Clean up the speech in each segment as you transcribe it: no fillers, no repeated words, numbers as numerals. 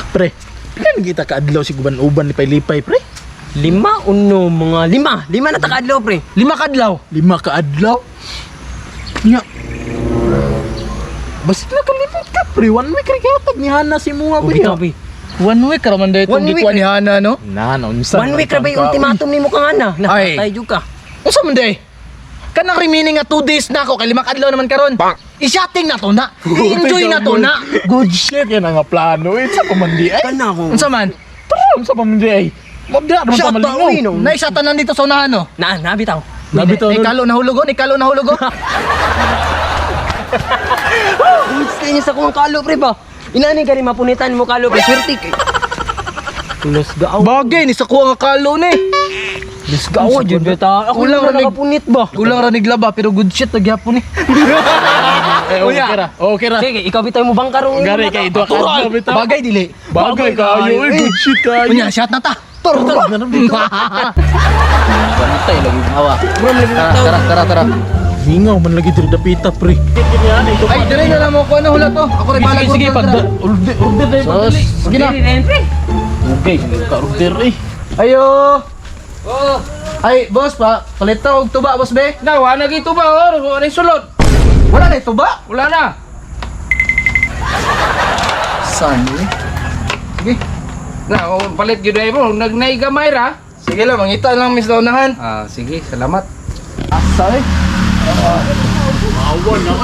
Pre, pila na kita kaadlaw si guban-uban lipay-lipay, pre? Lima uno mga lima. Lima na takadlaw, pre. 5 ka adlaw. 5 ka adlaw? Nya. Basit na kalipot ka, pre. One week rin katag ni Hana si Mua, Oh, pre. bitaw, pre. One week ra man dito One week gikuha ni Hana, no? Na, na, unsa. One week ra ba yung ultimatum nimo kang ana? Ay. Napatay jud ka. Unsa man day? Kanang remaining nga 2 days na ako kay 5 ka adlaw naman karon. I-shotting na to na. I-enjoy na to na. Good shit, yan ang nga plano. Eh, sa pamandi, ay. Kana ko. Unsa man? Tara, unsa pamandi, ay. Mabda, naman Shot pa ba, uy, malingaw. no? Naisatan nandito sa unahan, no? Na, na bitaw. Nabitaw nun. Ikalo nahulog, oh. Ikalo nahulog, oh. Gusto niya sa kong kalo, pre ba? Inani ka rin mapunitan mo kalo, pre. Swerte kay. Tulos gaaw. Bagay ni sa kuha nga kalo ni. Tulos gaaw, jud beta. Ako Kulang lang ranig- nakapunit ba? Kulang ra niglaba pero good shit nagyapon ni. Eh, okay ra. Okay ra. Sige, ikaw bitaw mo bang karon? Gari kay duha ka adlaw, bitaw. Bagay dili. Bagay kayo, eh. Good shit kayo. Unya shot na ta. Tara, ganun dito. Bantay lagi hawa. Tara, tara, tara, tara. Mingaw man lagi diri dapita, pre. Ay, dire na lang mo ko ano hula to. Ako rin balag Sige, sige, pag order, order na yung Sos, sige na. Pre. Okay, ka-order eh. Ayo. Oh. Ay, boss pa, palit ta og tuba, boss be. Na, wala na gito ba? Oh, wala na sulod. Wala na tuba. Wala na. San eh? Sige. Na, oh, palit gyud ay mo. Nagnay gamay ra. Sige lang, mangita lang mis unahan. Ah, sige, salamat. Asa eh.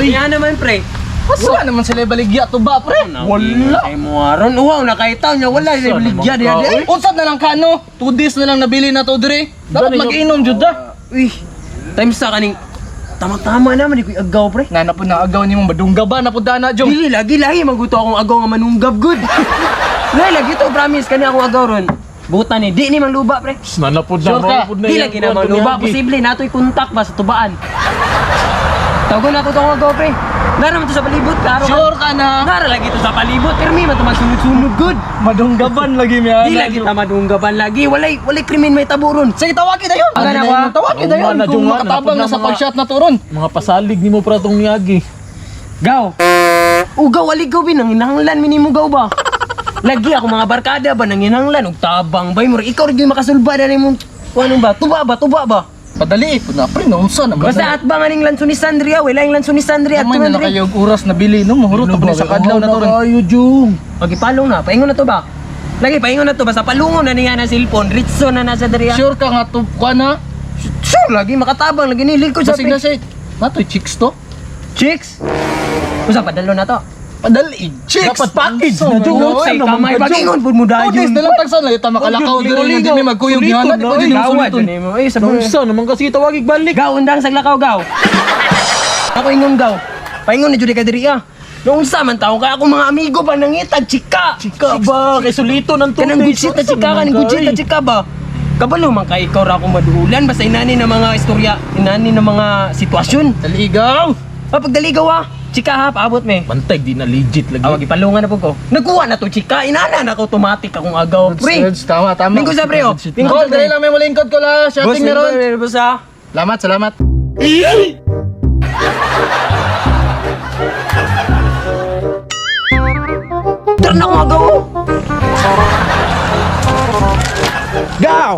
Yan naman, pre. Asa naman sila baligya tuba, pre? Wala. Ay mo aron, uwaw na kay taon niya wala sa baligya diha di. Unsa na lang ka no? 2 days na lang nabili na to dire. Dapat Dali, mag-inom jud ah. Uy. Times sa kaning tama-tama naman di ko agaw, pre. Nga na po na agaw nimo madungga ba na po dana jong. Dili lagi lahi maguto akong agaw nga manunggab good. Lahi lagi to promise kani akong agaw ron. Buta ni di ni mangluba, pre. Nanapod na, Sure ka? mapod na Di yan, lagi na mangluba, posible natoy kontak ba sa tubaan. Tawagon na ako tong agaw, pre. Nara man to sa palibot, klaro. Sure ka na. Nara lagi to sa palibot, pirmi man to magsunod-sunod good. Madunggaban lagi mi ana. Di lagi ta madunggaban lagi, walay walay krimen may tabo ron. Sige, tawagin dayon. Aga na ba? Tawagin dayon Oo, na, kung Jong, makatabang napod na na sa mga- pag-shot na turon. Mga pasalig nimo pra tong niagi. Gaw. Ugaw aligaw bin nanginahanglan minimo gaw ba. Lagi ako mga barkada ba nanginahanglan og tabang bay mo ikaw rin yung makasulba na nimo ano ba tuba ba tuba ba. Padali po na pre, naunsa naman. Basta at bang aning lanso ni Sandria, wala yung lanso ni Sandria at Kamay na lang kayo og oras nabili no, mahurot na pa ni sa kadlaw na turon. Kayo, Jung. Pagipalong na, paingon na to ba? Lagi paingon na to basta palungon na niya na cellphone, ritso na nasa diriya. Sure ka nga to kuan na? Sure lagi makatabang lagi ni lingkod sa Basig na siya. Natoy chicks to. Chicks. Usa padalo na to. Padali chicks. Dapat package na, Jung. Unsa Ay naman kamay ka, Jung? pagingon pud mo 2 days dayon. na lang tagsan lang ta makalakaw Ligaw, diri nga di ligaw. mi magkuyog ni Hana, di pa Suliton din na, yung Gawad suliton. jud nimo. Ay sa Unsa naman kasi tawagig balik. Gaw undang sa lakaw gaw. Ako ingon gaw. Paingon na jud ka diri ah. Noong sa man taon kay ako mga amigo pa nangitag chika. Chika ba kay sulito ng Kanang 2 days. good shit na Unsa chika naman kaning good ka, shit na eh? chika ba. Kabalo man kay ikaw ra ako maduhulan basta inani na mga istorya, inani na mga sitwasyon. Dali gaw. Ah, pagdaligaw ah. Chika ha, paabot me. Bantay di na legit lagi. Awag ipalungan na po ko. Nagkuha na to chika, inana na ko automatic akong agaw pre. Goods, tama tama. Lingkod sa pre oh. Lingkod Call, sa pre. dali lang may mulingkod ko la. Boss, Shotting meron. lingkod, boss ah. Salamat, salamat. Tara na akong agaw. oh. Gaw!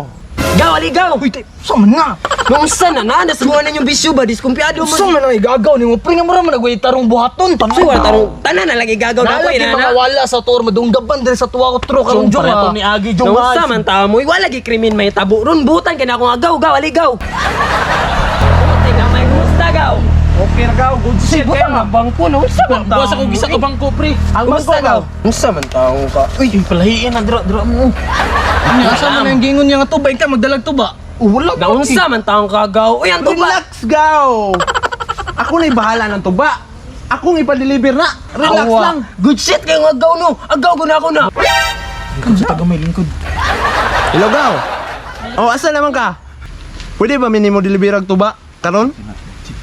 Gaw, aligaw. Uy, tay, sa man na? Noong sana na, nasubuan na yung bisyo ba, diskumpiyado mo. Sa man ang igagaw nimo pre nga mura man nagway tarong buhaton. So, wala tarong, tanan na lang igagaw na ako, Nalagi inana. mga wala sa tour madunggaban diri sa tuwa ko tro karon Jung, jong. pareho ah. ni Agi, Jung. Noong sa man tao mo, wala lagi krimen may tabo ron, butan ka na akong agaw, gaw, aligaw. Buti nga may gusta, gaw. Okay ra gaw, good shit. Butan nga bangko, no? Unsa man tao Buwas ako gisa ka bangko, pre. Ang bangko, gaw. Unsa man tao ka? Uy, palahiin na dira dira mo. Nya, asa man ang gingon niya nga tubay ka magdalag tuba. Wala Na unsa man taong ka, gaw. Uy, ang tuba. Relax, gaw. Ako na'y bahala ng tuba. Akong ipa-deliver na. Relax Awa. lang. Good shit kayo nga gaw, no. Agaw ko na ako na. Lingkod sa tagamay, lingkod. Hello, gaw. Oh, asa naman ka? Pwede ba minimo deliver ang tuba? Karon?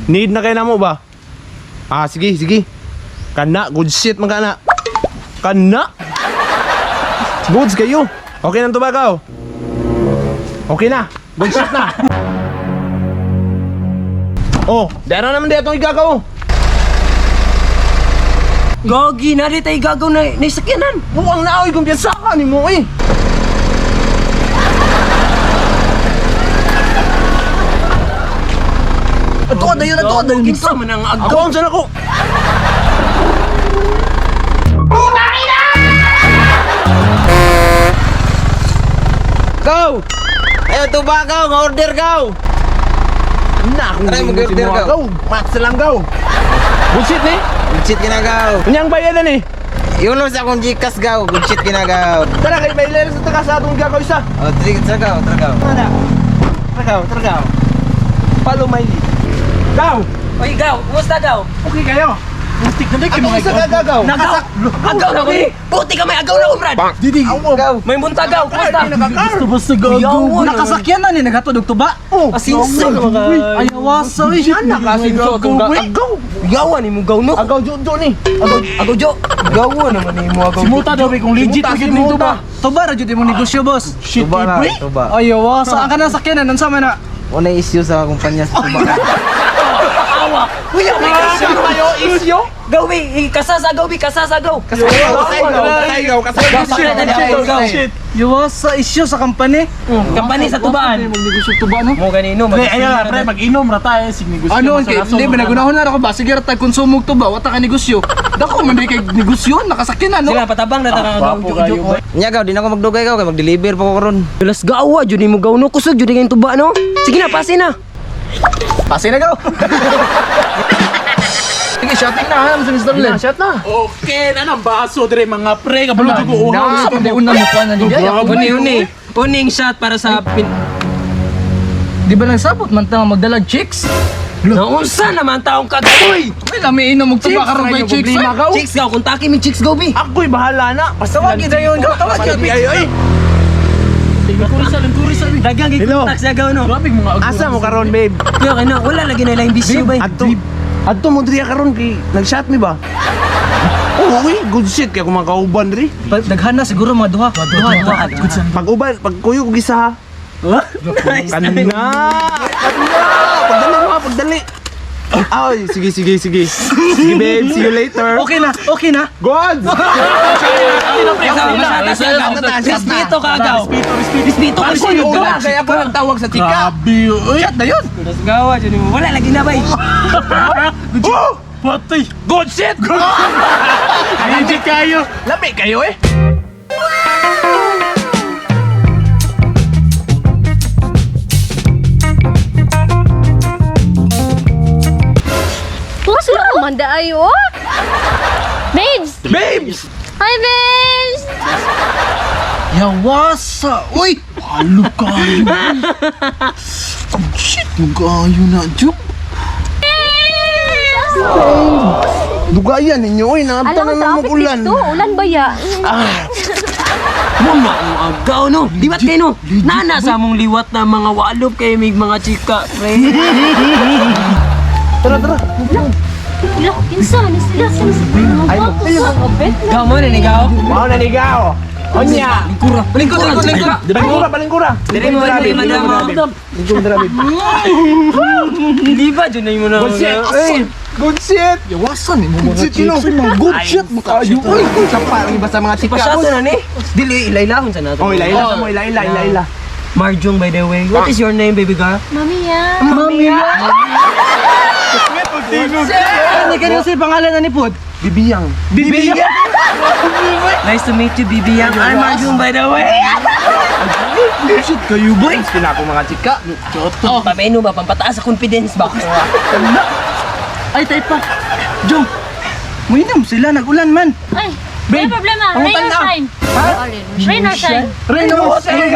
Need na kay namo ba? Ah, sige, sige. Kana, good shit man kana. Kana. Goods kayo. Okay na ang tuba, gaw. Okay na. Good shit na. Oh, dara naman di atong igagaw. Gagi, na di tayo gagaw na naisakyanan. Buang naoy kumpiyansa ka ni mo eh. Ato ka dayon, ato ka dayon. Kinsa man ang Ako agaw. ang sana ko. Go! Ayo tuba gaw, nga order gaw. Na akong Try mo order gaw. Gaw, mats lang gaw. Bullshit ni. Good shit ginagaw. Unyang bayadan eh. Yulo sa akong Gcash gaw, good shit ginagaw. Tara kay bayadan sa takas sa atong gagaw isa. Oh, tara tara gaw, tara gaw. Tara. Tara tara gaw. Follow my lead. Gaw. Oy, gaw, kumusta gaw? Okay kayo. Putik na Ako isa ka gagaw. Nagaw. Agaw na ko ni. Puti ka may agaw na ko, Brad. Didi. Gaw. May bunta gaw, kumusta? Basta basta gagaw. Yawa. Nakasakyan na ni naghatod og tuba. Oh, Asinso na mga. Ay, wasa oy. Ana kasi Agaw. Yawa ni mo gaw no. Agaw jo ni. Agaw, agaw jo. Gawa naman ni mo agaw. Simuta daw kung legit Simuta, gyud ning tuba. Tuba ra jud imong negosyo, boss. Shit, Tuba na, pre. tuba. Ay, wasa ang kanang sakyanan unsa man na? Wala issue sa kumpanya sa tuba. Awa. Uy, may kasya. Kayo isyo. Gaw, bi, kasasa gaw, bi, kasasa gaw. Kasay gaw, kasay gaw, kasay gaw. Shit. Yawa sa issue sa company. Kampani sa tubaan. Magnegosyo tuba no. Mo ganino, Pre, ayun na, pre, mag-inom ra tayo sig negosyo. Ano kay hindi binagunahon na ako ba sige ra tag konsumo og tuba wata ka negosyo. Dako man di kay negosyo nakasakyan na no. Sila patabang na ta Gwapo gaw. kayo, boy. Nya gaw, di na ako magdugay gaw kay mag-deliver pa ko karon. Dulas gawa jud ni mo gaw no, kusog jud kayong tuba no. Sige na, pase na. Pase na gaw. Sige, shotting na ha, sa Mr. Len. Shot na. Okay, na nang baso dire mga pre, kabalo jud ko uhaw. Sa man di una mo kuan na ni Jaya. Uni uni. Uning shot para sa pin... Di ba nang sabot man ta nga magdalag chicks? Naunsa naman taong kagaboy. Ay, lami inom og tuba karon kay chicks. Problema Ay. gaw. Chicks gaw, kontaki mi chicks gaw bi. Ako'y bahala na. Basta Tawag gid dayon, gaw, tawag gid. Ay ay. Lingkuri sa lingkuri sa. Dagang Hello. gikontak siya gaw no. Grabe mga agaw. Asa mo karon babe? Yo kay no, wala lagi na ilang bisyo bay. Adto. Adto mo diri karon kay nag-shot mi ba? Oh, uy, good shit kay akong mga kauban diri. Daghan na siguro mga duha. Duha, duha. Pag uban, pag kuyo kog isa ha. Kana. Kana. Pagdali mo ha, pagdali. Ay, sige sige sige. Sige babe, see you later. Okay na, okay na. God. Respeto ka gaw. Respeto, respeto. Respeto ka gaw. Kaya ako nagtawag sa chika. Grabe, oy. Shot na yun. Dulas gawa jud mo. Wala lagi na bay. Oh! Patay. Good shit! Legit kayo. Lami kayo eh. Puro sila kumanda ayo. Babes! Babes! Hi, babes! Yawasa. Uy! Halo kayo. Shit, mo kayo na, Jok. Dugayan ninyo oy, naabtan Alam na mo, naman traffic ulan. dito. Ulan ba ya? Muna ang agaw no. Liwat kayo no. Nana sa among liwat na mga walop kay mig mga chika pre. Tara tara. Wala, kinsa na sila. Ay, Gaw mo na ni gaw. Mao na ligaw. Onya. Lingkura. Lingkura, lingkura. Palingkura, palingkura. Dili mo dili madam. Lingkura, grabe. Di ba jud na mo na. Good shit. Ay, good shit. Yawasan ni mo Good mga shit, you know. chicks. Mga good shit mo kayo. Uy, sa parang iba sa mga chika. Pasyato na ni. Dili ilailahon sa nato. Oh, ila ila sa mo, ila ila ila ila. Marjong by the way. What is your name baby girl? Mami ya. Mami. Ano kanyo sa pangalan na ni Pod? Bibiyang. Bibi. Nice to meet you, Bibi. I'm Marjong by the way. Good shit kayo, boy. Pina ako mga chika. Oh, pameno ba pampataas sa confidence ba? Ay, tay pa. Jong. Muinom sila nag-ulan man. Ay, may problema. Rain or shine? Rain or shine? Rain or shine.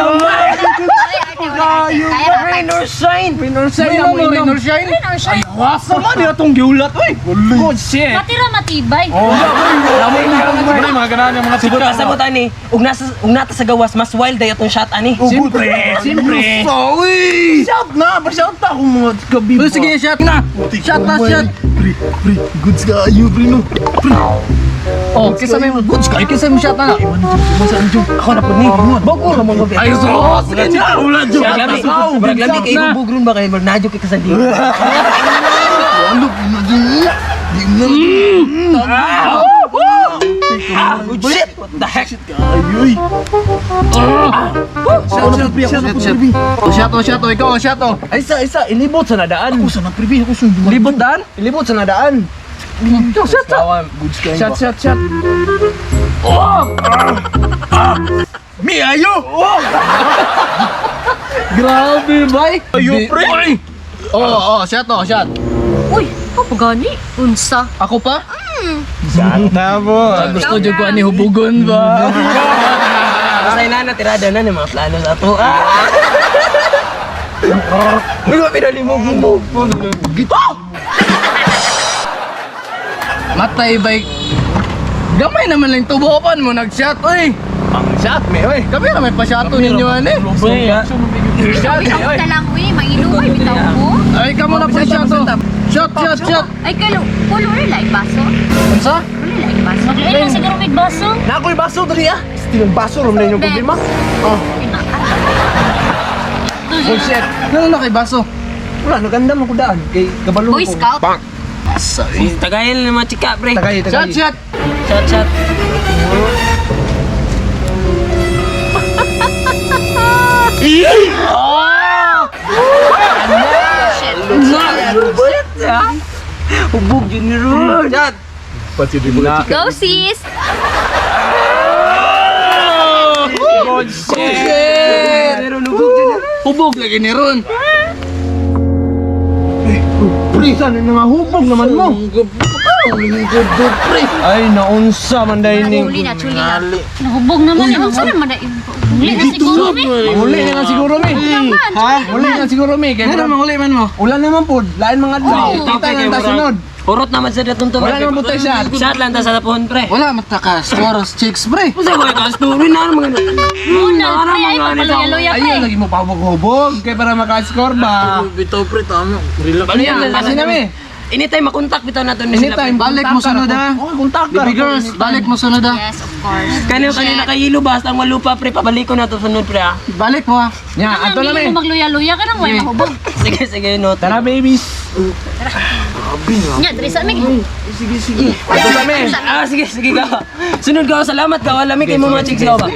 Rain or shine. Rain or shine, Muinom mo, rain or shine. Rain or shine? Wasa man ni atong giulat oy. Good shit. Matira matibay. Pre, mga ganahan yung mga chika. Siguro kasabot ani, ug nasa ug nata sa gawas mas wild day atong shot ani. Siyempre, siyempre. Uy! Shout na! Pa-shout na akong mga chika, biba. Uy, sige, shot na. Shot na, shot. Pre, pre, goods kayo, pre, no. Pre, Oh, kinsa may goods kayo, kinsa may shot na. Ako na pud ni. Bago ra mo gabi. Ay, sos! Sige na. ulan, Jok. Murag lami, murag lami kay imong bugron ba kay murag nadyo kay kasandi. Walo, di na. Good shit! What the heck? Ayoy. Shot, shot, shot, shot. Oh, shot, oh, shot, oh, ikaw, oh, shot, oh. Ay, isa, isa, ilibot sa nadaan. Ako sa napribi, ako sa Libot daan? Ilibot sa nadaan. Shot, shot. Goods kayo. Shot, shot, shot. Mi ayo. Grabe, bay. Ayo pre. Oh, oh, shot, oh, shot. Uy, ako gani. Unsa? Ako pa? Tabo. Gusto jud ko ani hubugon ba? Basta na na tirada na ni mga plano sa ato. Ah! Uy, pinalimog mo. Matay bay. Gamay naman lang tubopan mo nag-shot, oy. Ang shot, me, oy. Kami ra may pa-shot ninyo ani. Shot, Uy, oy. na lang, uy. Manginuway, bitaw ko. Ay, kamo na po shot, oh. Shot, shot, shot. Ay, kalo. Pulo rin like baso. Unsa? Pulo like baso. Maglain lang siguro may baso. Na ako'y baso dali ah. Still baso rom na inyong problema. Oh, Bullshit. Ano na kay baso? wala naganda man ko daan kay kabalo Boy ko. Scout. Tagayin na mga chika, pre. Tagay, Shot, tagay. shot. Shot, shot. Shit. Hubog yun ni Ron. Shot. Go, sis! Shit. Meron hubog yun. Hubog lagi ni Ron. Pre, saan na nga hubog naman mo? Ay, naunsa man dahil ning. Chuli na, chuli na. Nahubog naman. Unsa naman na Huli na siguro, mi. Huli na nga siguro mi. Naman, Ha? Huli na siguro mi. Kay Ano man huli man mo? Ulan naman po, lain mga adlaw. Oo. Kita lang ta sunod. Urot naman sa datong to. Wala naman po tayo shot. Shot lang ta sa tapon, pre. Wala matakas. Scoros chicks, pre. Unsa ko ka story na mga Unal, pre. Ay, magpaluya-luya, pre. Ayun, lagi mo pahubog-hubog kay para maka-score ba. Bitaw pre, tama. Relax. Ano yan? Kasi nami. Anytime makontak bitaw nato ni sila. Anytime. Balik mo sunod ah. Oh, kontak ka. Baby girls, balik mo sunod ah. Yes, of course. Kanina kanina kay ilo basta ang walupa pre pabalik ko na to sunod pre ah. Balik mo ah. Nya, ato Ano na mi. mo magluya-luya ka nang way mahubog. Sige sige no. Tara babies. Nya, diri sa mig. Ato na mi. Ah sige sige ka. Sunod ka salamat ka wala mi kay mo mga chicks ka ba.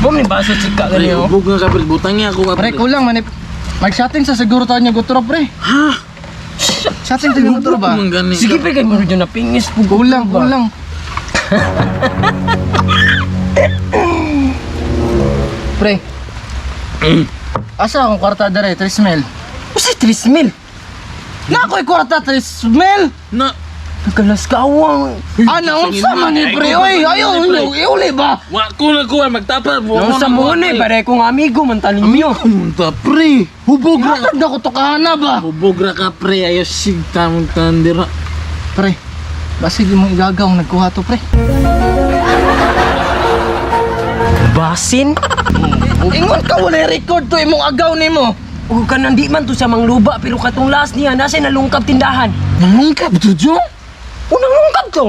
Bum ni baso chika Pre, gani oh. hubog na ka pre. Butang niya ako ka Pre, kulang man. Mag-shotting sa siguro tayo niya gutro, pre. Ha? Shotting sa gutro ba? Man gani. Sige pre kay mo na pingis po. Kulang, kulang. Pre. Asa akong kwarta dere, 3 mil. Usa 3 mil. Na ako'y kwarta, 3 mil! Na. Nagkalas ka awang. Ano, unsa man ni pre? Oy, ayaw, iuli ba? Wa ko na ko magtapa. Nung sa mo na eh, pare kong amigo man tanin niyo. Munta pre. Hubog ra. Hatag na ko to kahana ba? Hubog ra ka pre. Ayo sig tamong tandira. Pre, basig imong igagaw nagkuha to, pre. Basin? Ingon ka wala record to imong agaw nimo. O kanang di man to sa mangluba pero katong last niya nasa nalungkab tindahan. Nangungkap to, Jo? Unang lungkab to.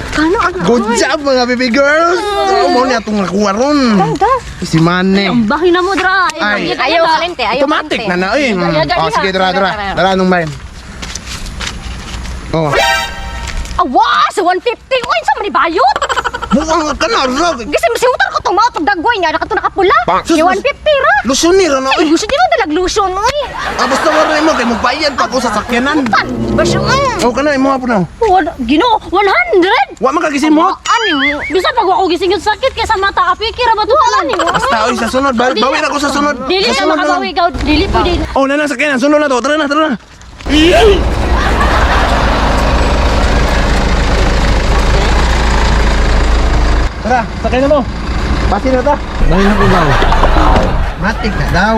Kano ang Good job mga baby girls. Oh, mo ni atong nakuha ron. Si Mane. Ang bahin na mo dra. Ay. Ayaw kalente, ayaw Automatic na na eh. Oh, sige, tara, tara. Tara nung bayan. Oh. Awa, sa 150. Uy, sa man ni bayot. Buang ka na, rog. Kasi masihutan ko tumaw tog dagway nga nakato nakapula. Sus, Yung 150 ra. Lusyon ra na Ay, oy. gusto di mo dalag lusyon, uy. Ah, basta wala mo kay mobayad pa ako sa sakyanan. Tan, ba siya? Oh, kana imo po na. Wala, Ginoo, 100. Wa man ka gisimot. Ano? Bisa pag ako gising yung sakit kaysa mata apikir ra ba to? Ano? Basta oy sa sunod, bawi na ako sa sunod. Dili Sa ka sunod na lang. makabawi gaw, dili pwede. Oh, na na sakyanan, sunod na to. Tara na, tara na. Tara, sakay na mo. Pasi na ta. Dahil na ko gaw. Matik na daw.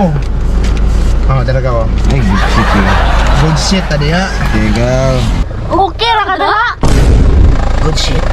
Oh, tara ka oh. Ay, good shit eh. Good shit tadi ha. Sige gaw. Okay ra ka dra. Good shit.